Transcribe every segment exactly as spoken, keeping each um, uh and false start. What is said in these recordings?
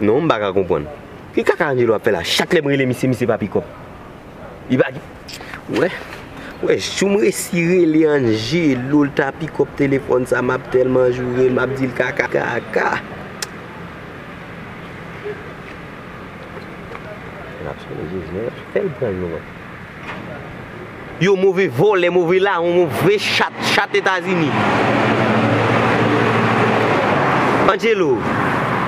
Non, m pa ka konprann. Ki kaka Angelo ap fè la? Chak lè m rele misye, misye pa pikòp. Li pa. Wè, wè, jou m resi rele Angelo, l ta pikòp telefòn sa, m ap tèlman joure l, m ap di l kaka, kaka. L ap sone Jezi, l ap fè l pran l non. Yo move vòlè, move lawon, move chat, chat Etazini. Angelo,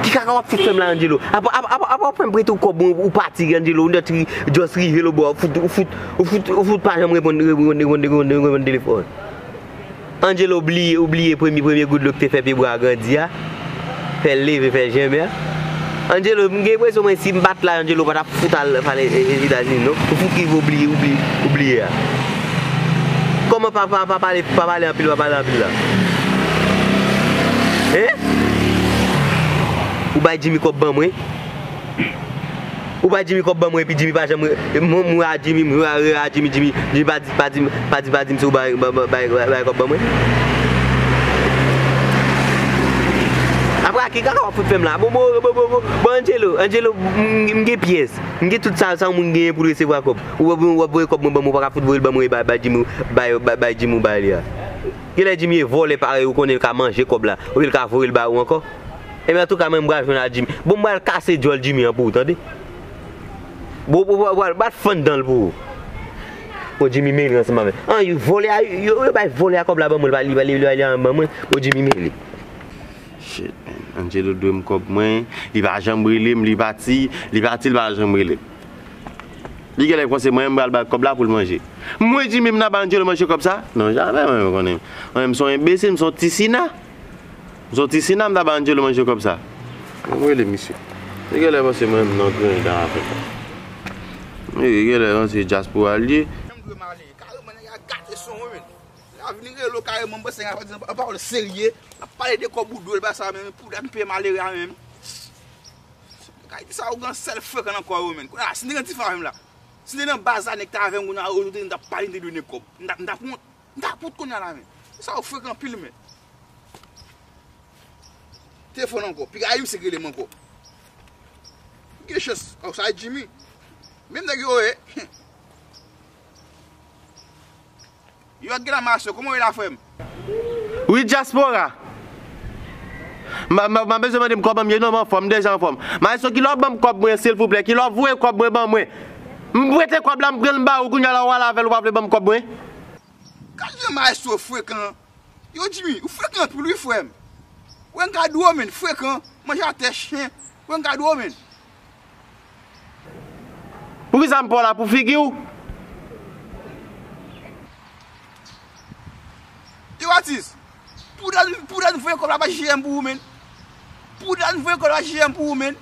ki kaka w ap fout fè m la, Angelo? Apa, apa, apa, apa w fè m prete w kòb mwen, ou pati, Angelo, ou nèt ri, just rive lòtbò, ou fout, ou fout, ou fout, ou fout pa janm reponn, reponn, reponn, reponn, reponn telefòn. Angelo bliye, ou bliye premye, premye goud dlo ki te fè pyebwa a grandi a, fè l leve, fè l jèmen a. Angelo, m gen enpresyon mwen si m pa t la, Angelo pa t ap fout al pale, e, e, Etazini non. Ou fout rive ou bliye, ou bliye, ou bliye a. Kòman pa, pa, pa pale, pa pale anpil, pa pale anpil la? Hein? Ou bay Jimmy kòb ban mwen? Ou bay Jimmy kòb ban mwen, epi Jimmy pa janm re-, mwen, mwen a Jimmy, mwen a, a Jimmy, Jimmy, Jimmy pa di, pa di, pa di, pa di m si ou bay, bay, bay, bay, bay kòb ban mwen. Apre a, ki kaka w ap fout fè m la? Bon, bon, bon, bon, bon, bon, Angelo, Angelo, m, m gen pyès. M gen tout sa, sa yon moun genyen pou l resevwa kòb. Ou, ou, ou ap voye kòb mwen ban mwen, ou pa ka fout voye l ban mwen, bay, bay Jimmy, bay, bay, bay Jimmy ou bay li a. Genlè Jimmy e vòlè parèy ou, konnen l ka manje kòb la, oubyen l ka voye l ba ou ankò. Ebyen, antouka, mwen, m pral jwenn a Jimmy. Bon, m pral kase djòl Jimmy an pou ou, tande? Bon, bon, bon, bon, bat fann dan l pou ou. Bon, Jimmy mele ansanm avè. An, yo vòlè a, yo, yo bay vòlè a kòb la ban mwen, li pa, li pa, li, li, li pa ban mwen. Bon, Jimmy mele. Shit, man. Angelo dwe m kòb mwen, li pa janm rele m, li pati, li pati, li pa janm rele m. Li genlè panse mwen, m pral ba l kòb la pou l manje. Mwen, Jimmy, m nan ba Angelo manje kòb sa? Non, jamè, mwen, mwen konnen. Mwen, m se yon enbesil, m se yon ti sina. M se yon ti sina, m ta ba Angelo manje kòb sa. Mwen rele misye. Li genlè panse mwen, m nan grenn dan avè l. Li genlè panse dyaspora l ye. Menm dwe m ale, kareman nèg la gate son wi, men. Lè a vini rele w kareman, m panse nèg la pa di yon pawòl serye. L ap pale de kòb ou dwe l ba sa menm, pou dat m peye malere a menm. Kay di sa ou gen sèl frekan nan kò yo, men. Kounye a, si n te gen ti fanm la, si n te nan baz la, nèg ta avè m kounye a, ou te, n t ap pale, n te dwe nèg kòb. N t ap, n t ap wont, n t ap wont kounye a la, men. Sa ou frekan anpil, men. Telefòn ankò, piga misye rele m ankò. Gen chans, oh, sa e Jimmy. Menm nèg yo ye. Yo ak gen la maso, kòman w ye la, frè m? Wi, dyaspora. M, m, m bezwen mande m kòman m ye, non, m anfòm, m deja anfòm. Maestro, kilè w ap ban m kòb mwen, silvouplè? Kilè w ap voye kòb mwen ban mwen? M prete kòb la, m pran l, m ba ou, kounye a la, w al avè l, ou pa vle ban m kòb mwen? Gad jan maestro frekan. Yo, Jimmy, ou frekan anpil, wi, frè m. Ou wè m ka di w, men, frekan, manje atè chen. Ou wè m ka di w, men. Poukisa m pa w la pou figi w? Yo, atis, pou dat, pou dat m voye kòb la pa J J M pou ou, men. Pou dat m voye kòb la J J M pou ou, men.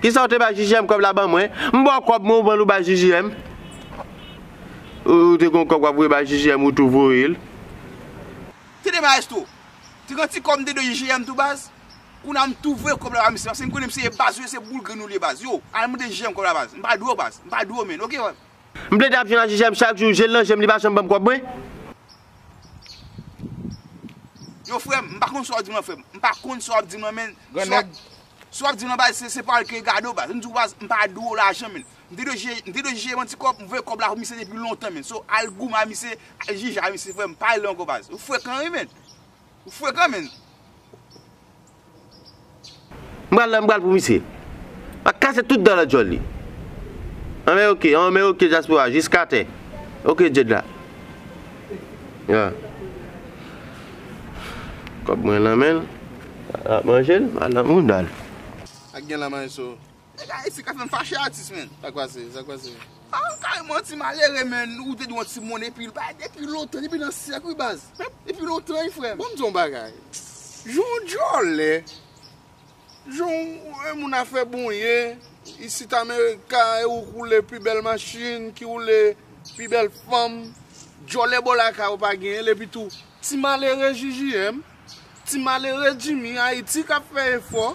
Kisa w te bay J J M kòb la ban mwen? M ba w kòb mwen, ou pran l ou bay J J M. Ou, ou te gen yon kòb w ap voye bay J J M, ou tou voye l. Tande maestro, te gen ti kòb m te dwe J J M tou baz. Kounye a m tou voye kòb la ba misye, paske m konnen misye e baz, yo se boul grenn ou li ye baz. Yo, al mande J J M kòb la baz. M pa dwe w baz, m pa dwe w, men, oke, frè m? M plede ap jwenn a J J M chak jou, je l nan je m, li pa janm ban m kòb mwen. Yo, frè m, m pa konn sa w ap di m nan, frè m. M pa konn sa w ap di m nan, men. Sa w ap, sa w ap di m nan, baz, se, se pawòl ki gade w, baz. M di w, baz, m pa dwe w lajan, men. M te dwe J J M, m te dwe J J M yon ti kòb, m voye kòb la pou misye depi lontan, men. So, al goumen a misye, al jije a misye, frè m, pa rele ankò, baz. Ou frekan, wi, men. Ou frekan, men. M pral la, m pral pou misye. M a kase tout dan nan djòl li. Anmè oke, anmè oke, dyaspora, jiskatè. Oke, Djed la. Ya. Kòb mwen nan men l. L ap manje l, m al nan mouda l. Ak gen la, maestro. Nèg Ayiti ka fè m fache, atis, men. Sa k pase? Sa k pase? Ah, kareman, ti malere, men, ou te dwe yon ti monnen, epi, depi lontan, depi nan syèk, wi, baz. Depi lontan, wi, frè m. Bon, m di yon bagay. Jan w djòlè, jan w, e, moun afè bon ye, isit Amerika, e ou k woule pi bèl machin, ki woule pi bèl fanm, djòlè bò lakay ou pa genyen l, epi tou, ti malere J J M, ti malere Jimmy Ayiti k ap fè efò,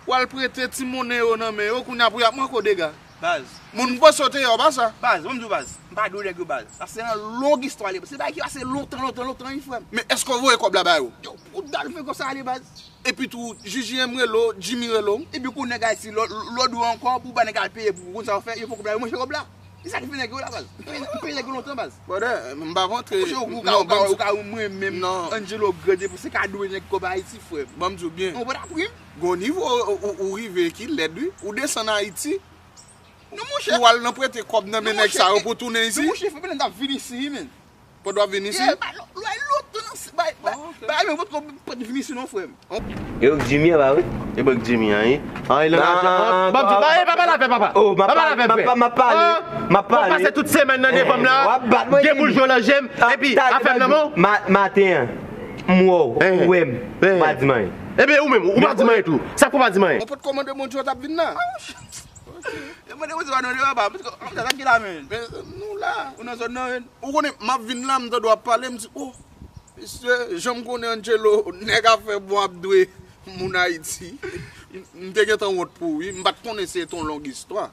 w al prete ti monnen yo nan men yo, kounye a pou y ap manke w dega. Baz. Moun panse w te yè w pa sa. Baz, ban m di w, baz. M pa dwe nèg yo, baz. Sa se yon long istwa li ye. Se bagay ki pase lontan, lontan, lontan, wi, frè m. Men èske w voye kòb la ba yo? Yo, pou dat m fè konsa ale, baz. Epi tou, J J M rele w, Jimmy rele w. Epi kou nèg Ayiti, lò, lò dwe ankò pou ba nèg al peye pou konn sa yo fè, yo poko bay yo manje kòb la. E sa ki fè nèg yo la, baz. M peye, m peye nèg yo lontan, baz. Brother, m pa vantre. Ou ka, ou ka, ou ka, ou mwen menm, Angelo grande pou se ka dwe nèg kòb Ayiti, frè m. Ban m di w byen. Ou pa ta pri m? Gon nivo ou, ou, ou rive ki lèd, wi. Ou desann Ayiti. Non, monchè. Pou w al nan prete kòb nan men nèg sa yo pou tounen isi. Non, monchè, frè m, m t ap vin isi, wi, men. Pandan w ap vin isi? Yeah, ba, lò, lò, lontan nan se, ba, ba, ba, men, mwen potko, potko vin isi non, frè m. Yo, Jimmy an ba wi. E bòk Jimmy an, wi. An, e nan lajan. Ban m di, ba, e, pa pale avè papa. Oh, pa pale avè frè. M ap pale. M ap pale. Ou pase tout semèn nan devan m la. W ap bat mwen, Jimmy. Deboul je w nan je m, epi afè m nan men w. Maten an, m wè w, ou wè m, ou pa di m anyen. Ebyen, ou menm, ou pa di m anyen tou. Sa k fè w pa di m anyen? Ou potko mande Bondye w t ap vin la. Yo mande Bondye pa nou de papa, paske, an, sa ki la, men. Men, nou la. Ou nan zòn nan, men. Ou konnen, m ap vin la, m tande w ap pale, m di, oh, mesye, jan m konnen Angelo, nèg afè bon ap dwe moun Ayiti. M, m te gentan wont pou ou, wi. M pa t konnen se te yon long istwa.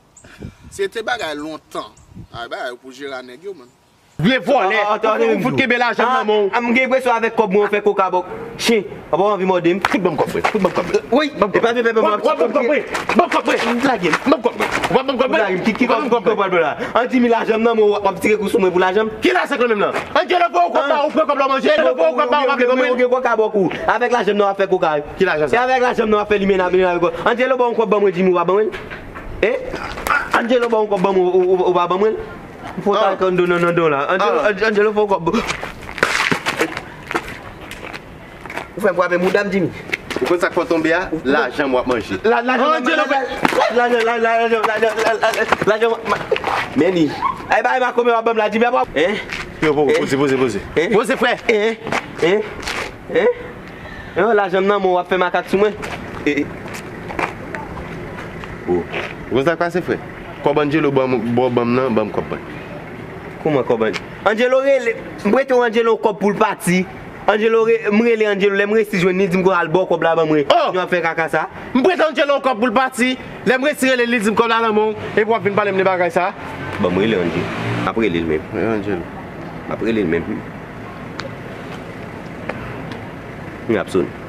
Se te bagay lontan. Ay, bagay pou jere a nèg yo, man. Vye vòlè. Ou fout kenbe lajan m nan men w. M gen enpresyon avèk kòb mwen, ou fè koka bòk. Chen, w ap anvi mòde m. Fout ban m kòb mwen. Fout ban m kòb mwen. Wi, e pa vye pèpè mwen. Ban m kòb mwen. Ban m kòb mwen. Ban m kòb mwen. Ou pa ban m kòb mwen. Ki, ki kòb, ki kòb w pral pran la? An di m lajan m nan men w, w ap tire kou sou mwen pou lajan m. Ki lajan kanmenm nan? Angelo voye w kòb la, ou pran kòb la manje, Angelo voye w kòb la, ou pa vle kanmenm. Ou gen koka bòk ou. Avèk lajan m nan w ap fè koka. Ki lajan sa? Se avèk lajan m nan w ap fè limena, limena avèk kòb. Angelo ba w yon kòb ban mwen, Jimmy, ou pa ban mwen l? Eh? Angelo ba w yon kòb ban mwen, ou, ou, ou pa ban mwen l? Fò ta kando nan, nan don la. Angelo, An- Angelo fè w kòb. Ou fè m frape mouda m, Jimmy. Ou konn sa k fè w tonbe a? Lajan m w ap manje. La, lajan, Angelo, la, la, lajan, la, la, lajan, la, lajan, ma- Men ni. Ay, bay ma kòb w ap ban m la, Jimmy, ap. Hein? Yo, po, Hein? Poze, poze, poze. Hein? Poze, frè. Hein? Hein? Hein? Hein? Lajan m nan men w, w ap fè makak sou mwen. Eh, eh. Oh. Ou konn sa k pase, frè? Kòb Angelo ban m, ba w ban m nan, ban m kòb mwen. Kòman kòb An-, Angelo rele, m prete Angelo yon kòb pou l pati. Angelo re-, m rele Angelo, lè m resi jwenn li, li di m konn al ba w kòb la ban mwen. Oh! Nou ap fè kaka sa. M prete Angelo yon kòb pou l pati. Lè m resi rele li, li di m kòb la nan men w, epi w ap vin pale m de bagay sa. Ban m rele Angelo. M ap rele l menm. Rele Angelo. M ap rele l menm. Li ap sonnen.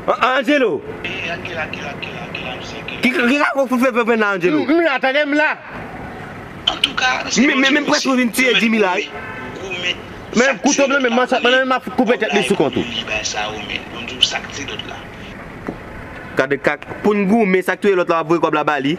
An-, Angelo! Ki, ki, ki ka fè, fè, fè la, Angelo? M, m la, tande m la. Men, men, men m prèske vin tiye Jimmy la, wi. Men kouto m nan men m, m ap koupe tèt li sou kont ou. Gade kak, pou n goumen, sa k touye lòt la, w ap voye kòb la ba li.